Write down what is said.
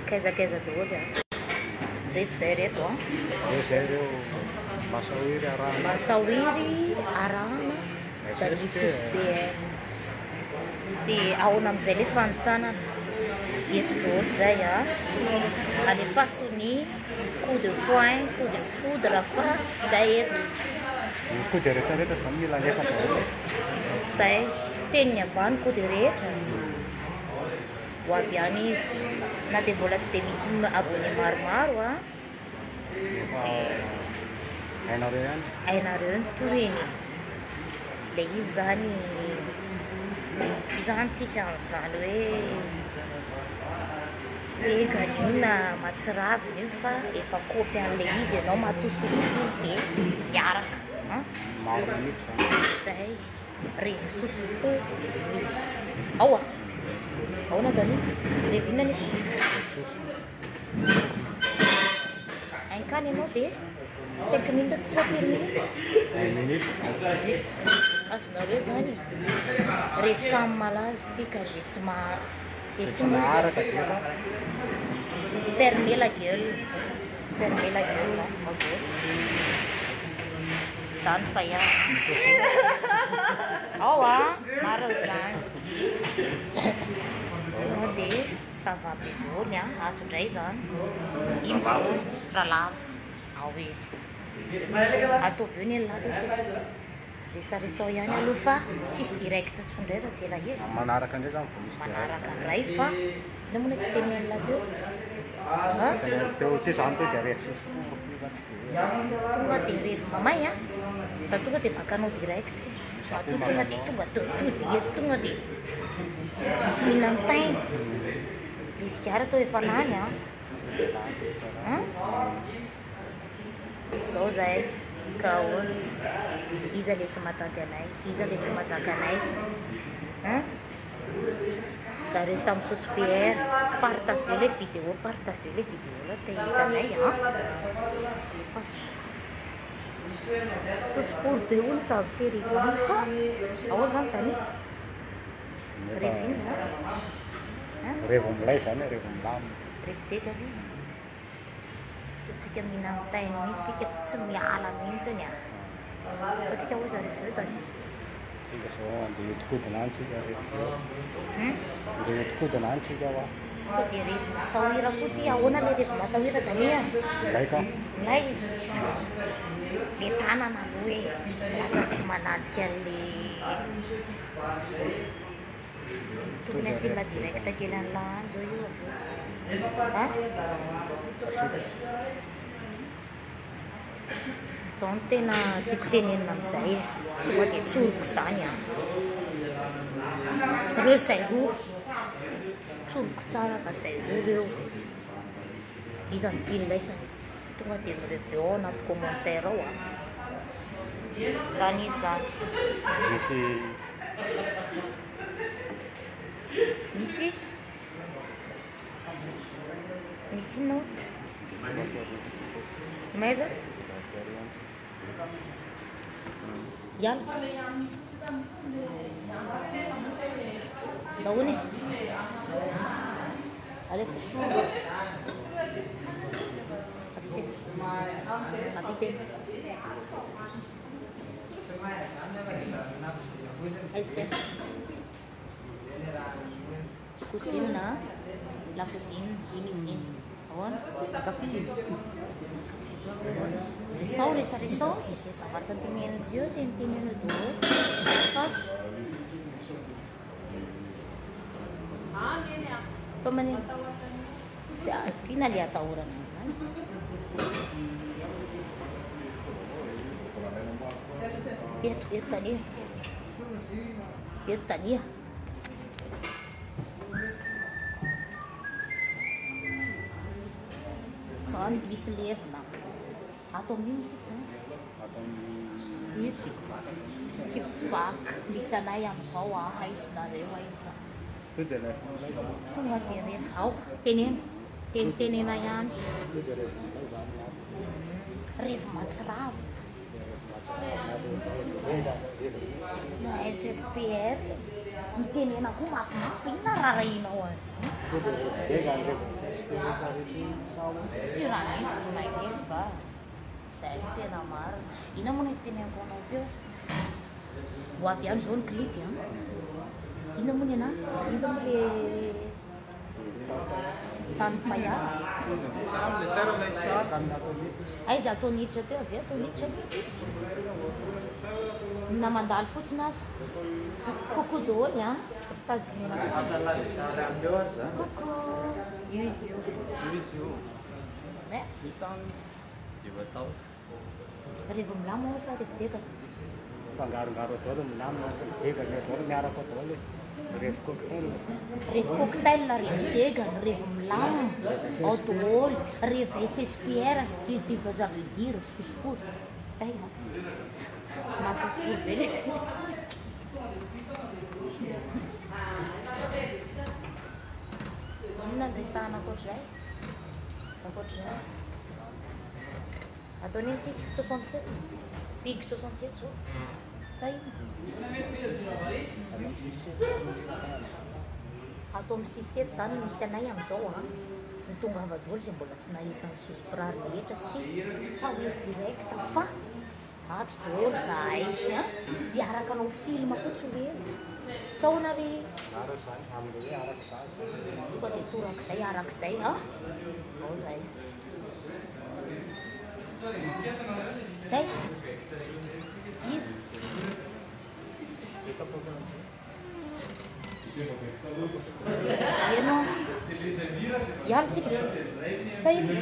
Kaiza kaiza daholo a. Reto zay reto a. Reo zay reo Masawiry arahana. Masawiry arahana Dani Sosy PR. Dia ahoana amin'izay ilay fanintsanana? Eto daholo izay a. Alefaso ny coup de poing, coup de foudre fa zay eto. Ny coup de rehetra rehetra zany mila alefa daholo. Zay, teniny avy coup de rehetra. Ho avy any izy. Na dia mbola tsy dia misy abonné maromaro a. Efa hainareo ihany. Hainareo ny tohiny. Ilay izy zany, io zany tsisy an'izany hoe degany io na mahatsiravina io fa efa kopy an'ilay izy ianao matoa sosopoly dia miaraka. An? Marina mihitsy zany. Zay, revy sosopoly. Ao a! Ahoana Dani? Revy inona anefa? Hain-kany ianao dia 5 minutes, sa firy minutes? Un minute. Minute. Azonareo zany revy samy malaza ity ka zay tsy ma zay Zay tsy tsy maharaka dia efa fermer la gueule. Fermer la gueule, hein. Zany fa ihany. Ao a, marina zany. Tonga dia ça va be daholo a, ato indray zany. Ino daholo, raha lava. Ao izy. Ataovy eo ny elahy. Resaresao ihany aloha fa tsisy direct intsony indray raha tsy elaela. Manaraka indray zany vao misy direct. Manaraka indray fa inona moa no tenenina teo? Ha? Teo ty zany teo dia revy sosopoly fa tsy dia Tonga dia revy mamay a. Za tonga dia bakanao direct. Matoa tonga dia tonga tody eto tonga dia misy mihinan-taina. Le sigara atao efa lany a. Hein? Zao zahay ka ahoana? Iza le tsy mahatanty anay? Iza le tsy mahazaka anay? Hein? Zareo samy sosy PR. Partagez les vidéos, partagez les vidéos là te hitanay a. Efa sosopoly be hono zany série zany. Ha! Ahoana zany Dani? Revy inona zany? Hein? Revy milay zany, revy milamina. Revy degany. Totsika mihinan-taina mihitsy isika, tsy miala mihitsy a. Fa tsika hoy zareo eo Dani. Tsika zao andeha hiodikodina any tsika rehefa eo. Hmm? Andeha hiodikodina any tsika hoa. Tonga dia revy Masawira koa ty, ahoana le revy Masawira Dani a? Milay ka. Milay. Le tanana aloha e, lasa mananjika an'le tokony asiana direct kely an'la any zao io avy eo. Ha? Zao no tena tiako tenenina amin'izay e. Tonga dia tsoriko izany a. Reo zay roa. Tsoriko tsara fa zay roa reo. Iza no tian'laisany? Tonga dia mireveo ao anaty commentaire ao a. Zany izy zany. Misy Misy Misy inona? Maiza? Hiala. Ahoana e? Alefa. Avy teny. Avy teny. Aiza teny? Cousine, la cousine, iny izy iny. Ahoana? Resao, resaresao, izay zavatra tenenin'izy eo teniteneno eo daholo. Faso. Fa manino? Tsy azoko inona le atahorana an'izany. Eto, eto tania. Eto tania. Zany misy levona. Ato amin'ino tsika zany? Ato amin'ny Eto. Kickback. Misy anay amin'izao a, aizinareo aiza. To dia alefa milay zany. Tonga dia rehefa ao, teneno. Tenitenena ihany. To dia revy milay zany ato. Revy mahatsiravina. Dia revy mahatsiravina, revy revy revy. Na SSPR. Mitenena koa mafimafy, inona raharahianao an'izany? koa le revy dega, ny revy SSP rehetra rehetra iny sa ahoana? Sûr mihitsy no nagnino va? Zay no tena marina. Inona moa no teneniko anao teo? Ho avy ihany zao ny clip an. Inona moa ny anahy? Iza moa le tany Faya? Aiza atao niditra teo? Avy atao niditra aloha aty. Na mandalo fotsiny aza. Coucou daholo an. Tazomina. Coucou. Io izy io. Merci. Revy milama ao sa revy degana? Mifangarongaro daholo, milamina sy degana daholo, miaraka daholo. Revy cocktail. Revy cocktail, revy degana, revy milamina ao daholo. Revy SSPR, si tu ça veut dire sosopory. Zay a. Mahasosopory be le. Inona no resahana ankoatr'izay? Ankoatr'izay. Ataony ino tsika? 67. Big 67 zao. Sa ino? Atao amin'ny 67 zany misy anay amin'izao an. Ny tongava daholo izay mbola tsy nahita ny sosoprà rehetra sy sao direct fa ato daholo zahay an. Hiaraka hanao film koa tsy ho ela. Sa ahoana ry? Araka izany, amin'ilay hoe araka izany. Tonga dia torak'izay arak'izay an. Ao zay. Zay. Izy. Ianao. Hiala tsika. Sa ino?